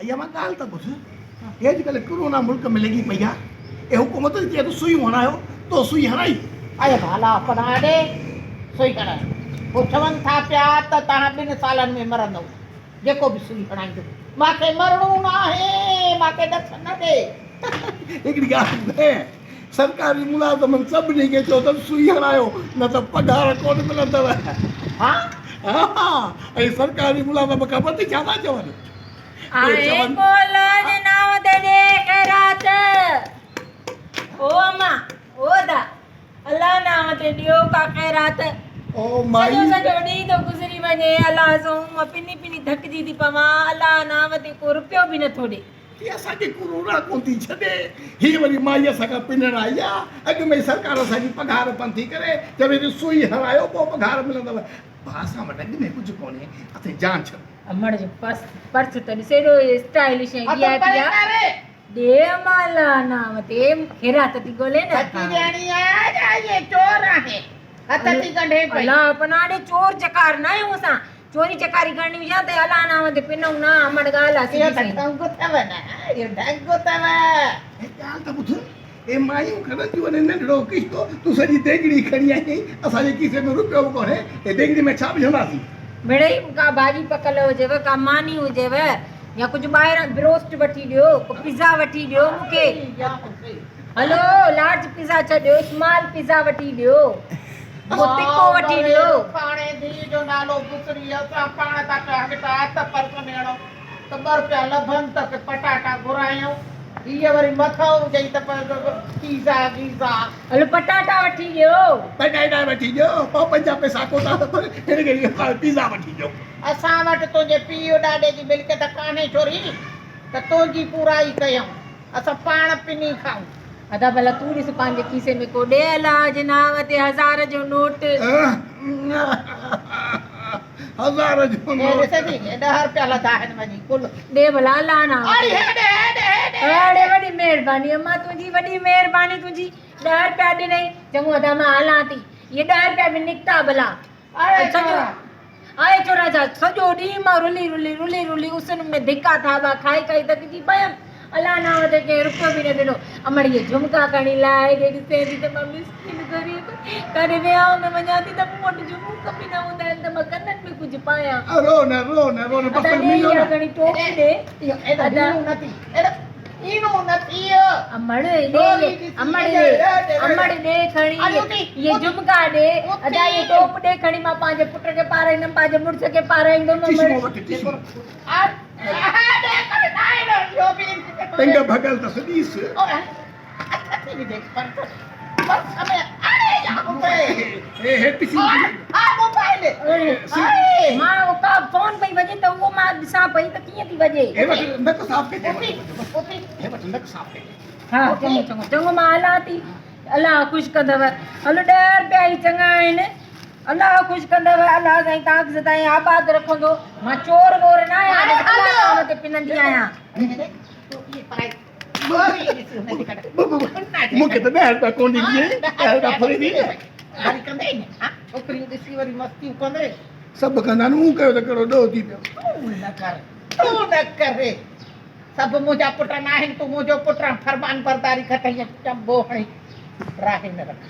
اي امان ڳالهه ته ٻڌ، هي اڄڪلهه ڪرونا ملڪ ۾ لڳي پئي آ، اي حڪومت ٿي چئي ته سوئيون هڻايو، تو سوئي هڻائي؟ اي ڀالا پناهه ڏي، سوئي هڻايو. هو چون ٿا پيا ته توهان ٻن سالن ۾ مرندؤ، جيڪو به سوئي هڻائيندو. مان کي مرڻو ناهي، مان کي ڏس نه ڏي. هڪڙي ڳالهه ٻڌايانء، سرڪاري ملازمن سڀني کي چيو اٿن سوئي هڻايو، نه ته پگهار ڪونه ملندؤ. ها؟ ها، ۽ سرڪاري ملازم خبر اٿئي ڇا ٿا چون؟ آهي ڪو الله جي نانء تي ڏي خيرات. او اما، او ادا، الله نانء تي ڏيو ڪا خيرات. او مائي. سڄو سڄو ڏينهن ٿو گذري وڃي، الله سون مان پني پني ٿڪجي ٿي پوان، الله نانء تي ڪو رپيو به نٿو ڏي. هي اسان کي ڪرونا ڪونه ٿي ڇڏي. هي وري مائي اسان کان پنڻ آئي آ. اڳ ۾ ئي سرڪار اسان جي پگهار بند ٿي ڪري. چوي ٿي سوئي هڻايو پوء پگهار ملندو. ڀاء اسان وٽ اڳ ۾ ڪجهه ڪونهي. اٿئي جان ڇڏ. امڙ جو پرس پرس ته ڏس ايڏو اسٽائلش ۽ وي آء پي آ. ڏي امان الله نام تي خيرات ٿي ڳولي نه. سچي ڏيڻي آ يا اهي چور آهن. هٿ ٿي ڳنڍي پئي. الله پناهه ڏي چور چڪار نه آهيون اسان. چوري چڪاري ڪرڻي هجي ها ته الله نام تي پنئون نه امڙ ڳالهه آ سڌي اهو ته سئين. ڍنگ اٿو نه اهو ڍنگ اٿو. هي ڳالهه ته ٻڌ اي مايون کڻن ٿيون وڃن ننڍڙو ڪشتو تون سڄي ديڳڙي کڻي آئين اسان جي کيسي ۾ روپيو به ڪونهي هي ديڳڙي ۾ ڇا وجهنداسين. مڙئي ڪا ڀاڄي پڪل هجيو ڪا ماني هجيو يا ڪجهه ٻاهران بروسٽ وٺي ڏيو ڪو پيزا وٺي ڏيو مون کي هلو لارج پيزا ڇڏيو اسمال پيزا وٺي ڏيو ڪو تکو وٺي ڏيو. رکاڻي ڌيء جو نالو بسري اسان پاڻ ٿا پيا هڪ هٿ پرس ۾ هڻون ته ٻه رپيا لڀن ته ڪي پٽاٽا گهرايون هيء وري مٿئون چئي ته پيزا غيزا. هلو پٽاٽا وٺي ڏيو. پٽاٽا وٺي ڏيو پوء 50 پئسا ڪو ٿا لڀن هن کي پيزا وٺي ڏيو. اسان وٽ تنهنجي پيء ڏاڏي جي ملڪيت ڪانهي ڇوري ته تنهنجي پورائي ڪيون. اسان پاڻ پني کائون. ادا ڀلا تون ڏس پنهنجي کيسي ۾ ڪو ڏي الله جي نانء تي هزار جو نوٽ. هزار جو نوٽ. هي ڏسين ٿي هي ڏهه رپيا لڌا آهن وڃي ڪل. ڏي ڀلا الله نانء تي. اڙي هيڏي هيڏي هيڏي. اڙي وڏي مهرباني امان تنهنجي وڏي مهرباني تنهنجي ڏهه رپيا ڏنئي. چڱو ادا مان هلان ٿي. اهي ڏهه رپيا به نڪتا ڀلا. اڙي ڇورا. آء ڇورا ڇا سڄو ڏينهن مان رلي رلي رلي رلي اسن ۾ ڌڪا ٿاٻا کائي کائي ٿڪجي پيم. الله نانء تي ڪنهن رپيو به نه ڏنو. امڙ اهي جهمڪا کڻي لاهي ڏي ڏسين ٿي ته مان مسڪين غريب ڪاڏي وهانء ۾ وڃان ٿي ته مون وٽ جهمڪا به نه هوندا آهن ته مان ڪنن ۾ ڪجهه پايان. رو نه رو نه رو نه بس ادا ڏي مليو اها نه. کڻي ٽوپ ڏي. ادا. اينو نه ٿيء. امڙ ڏي امڙ ڏي امڙ ڏي کڻي اهي جهمڪا ڏي ادا اهي ٽوپ ڏي کڻي مان پنهنجي پٽ کي پارائيندم پنهنجي مڙس کي پارائيندم امڙ. چشمو وٺ چشمو. ٽنگ ڀڳل اٿس ڏيس. هي پسي. مان اهو ڪا فون پئي وڄي ته اهو مان ڏسان پئي ته ڪيئن ٿي وڄي. هي وٺ نڪ صاف ڪجي. هي وٺ نڪ صاف ڪجي. ها چڱو چڱو چڱو مان هلان ٿي الله خوش ڪندو. هلو ڏهه رپيا ئي چڱا آهن. الله خوش ڪندو الله سائين توهان کي سدائين آباد رکندو. مان چور وور نه آهيان بس الله نام تي پنندي آهيان. مون کي ته ڏهه رپيا ڪونه ڏيندي ڏهه رپيا ڦري ڏي نه. ڇوڪريون ڏسي وري مستيون ڪندي. سڀ ڪندا آهن مون ڪيو ته ڪهڙو ڏوهه ٿي پيو. تون نه ڪر تون نه ڪر سڀ منهنجا پٽ ناهن تون منهنجو پٽ آن فرمان برداري کٽ هيئن چنبو هڻي راهي ۾ رک.